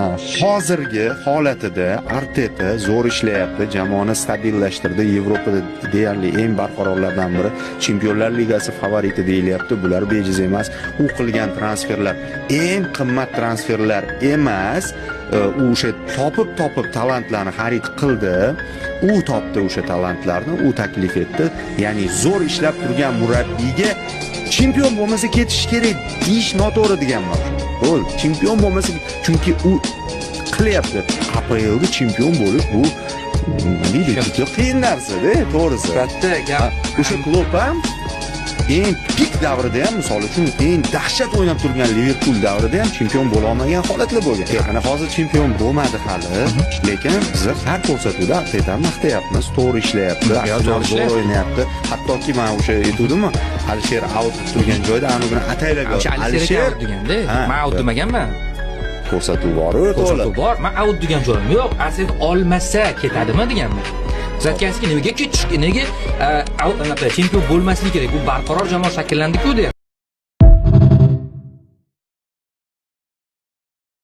Hozirgi holatida Arteta zo'r ishlayapti, jamoani stabillashtirdi, Yevropada deyarli eng barqarorlardan biri, Chempionlar Ligasi favoriti deyilyapti. Bular bejiz emas. U qilgan transferlar eng qimmat transferlar emas. U o'sha topib topib talantlarni xarid qildi. U topdi o'sha talantlarni, u taklif etdi. Ya'ni zo'r ishlab turgan murabbiyga chempion bo'lmasa ketish kerak deyish noto'g'ri deganman. Bo'ldi. Chempion bo'lmasa, chunki u qilyapti. APLda chempion bo'lish bu, nima deydi, juda qiyin narsa-da, to'g'risi. Katta gap. O'sha Klopp ham eng пик davrida ham, misol uchun, eng dahshat o'ynab turgan Liverpul davrida ham chempion bo'la olmagan holatlar bo'lgan. Mana hozir chempion bo'lmadi hali, lekin biz har ko'rsatuvda Artetani maqtayapmiz, to'g'ri ishlayapti, Yo, Arsenal to'g'ri zo'r ishlayapti. o'ynayapti. Hattoki men o'sha aytuvdimmi, Alisher out deb turgan joyda anugini ataylab O'sha Alisher aka out deganda, Ha, man out demaganman. Ko'rsatuv bor, Ko'rsatuv bor. Man out degan joyim yo'q. Arsenal olmasa ketadimi deganman. Siz aytgansizki, nimaga ketish, nega anaqa chempion bo'lmasligi kerak? U barqaror jamoa shakllandiku, deyapti.